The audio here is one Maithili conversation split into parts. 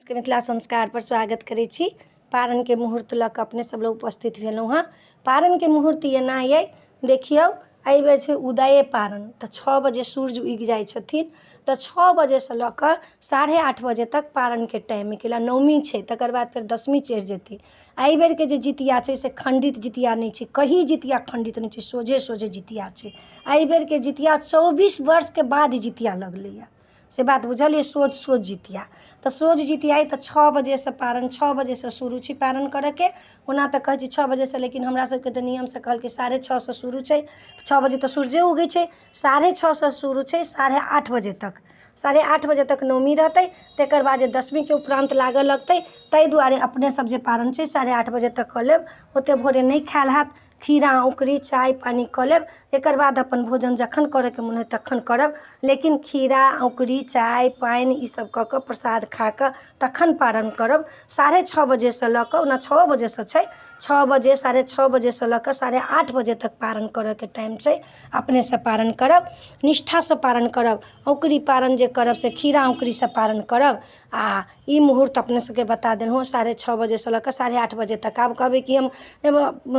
सबके मिथिला संस्कारपर स्वागत करै छी। पारनके मुहूर्त लऽ कऽ अपने सब लग उपस्थित भेलहुँ हँ। पारनके मुहूर्त एना अइ, देखियौ, एहिबेर छै उदये पारन, तऽ 6 बजे सूर्य उगि जाइ छथिन, तऽ 6 बजेसँ लऽ कऽ 8:30 बजे तक पारनके टाइम अइ, कैला नवमी छै, तकर बाद फेर दसमी चढ़ि जेतै। एहिबेरके जे जितिया छै से खण्डित जितिया नहि छै, कहीं जितिया खण्डित नहि छै, सोझे सोझे जितिया छै। एहिबेरके जितिया 24 वर्षके बाद ई जितिया लगलैए, से बात बुझलियै? सोझ सोझ जितिया। तऽ सोझ जितिया अइ तऽ 6 बजेसँ पारन, 6 बजेसँ शुरू छै पारन करयके। ओना तऽ कहै छै 6 बजेसँ, लेकिन हमरा सबके तऽ नियमसँ कहलकै 6:30सँ शुरू छै। 6 बजे तऽ सूर्ये उगै छै। 6:30सँ शुरू छै, 8:30 बजे तक, 8:30 बजे तक नवमी रहतै, तकर बाद जे दसमीके उपरान्त लागऽ लगतै। ताहि दुआरे अपने सब जे पारन छै 8:30 बजे तक कऽ लेब। ओते भोरे नहि खायल हैत। खीरा, औंकुरी, चाय पानि कऽ लेब, एकर बाद अपन भोजन जखन करैके मोन होयत तखन करब, लेकिन खीरा, औंकुरी, चाय पानि ई सब कऽ कऽ प्रसाद खा कऽ तखन पारन करब। 6:30 बजेसँ लऽ कऽ, ओना 6 बजेसँ छै, 6 बजे, 6:30 बजेसँ लऽ कऽ 8:30 बजे तक पारन करऽके टाइम छै। अपनेसँ पारन करब, निष्ठासँ पारन करब। औंकुरी पारन जे करब से खीरा औंकुरीसँ पारन करब। आ ई मुहूर्त अपने सबके बता देलहुँ, 6:30 बजेसँ लऽ कऽ 8:30 बजे तक। आब कहबै कि हम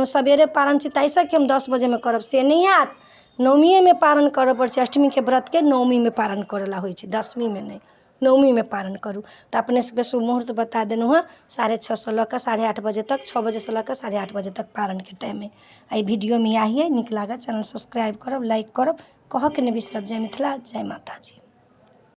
सवेरे पारन छै, ताहिसँ कि हम 10 बजेमे करब, से नहि हैत। नवमिएमे पारन करऽ पड़ै छै। अष्टमीके व्रतके नवमीमे पारन करऽ लए होइ छै, दसमीमे नहि, नवमीमे पारन करू। तऽ अपने सबके शुभ मुहूर्त बता देलहुँ हँ, 6:30सँ लऽ कऽ 8:30 बजे तक, 6 बजेसँ लऽ कऽ 8:30 बजे तक पारनके टाइम अइ। एहि वीडियोमे इएह अइ। नीक लागत, चैनल सब्सक्राइब करब, लाइक करब, कहऽके नहि बिसरब। जय मिथिला, जय माताजी।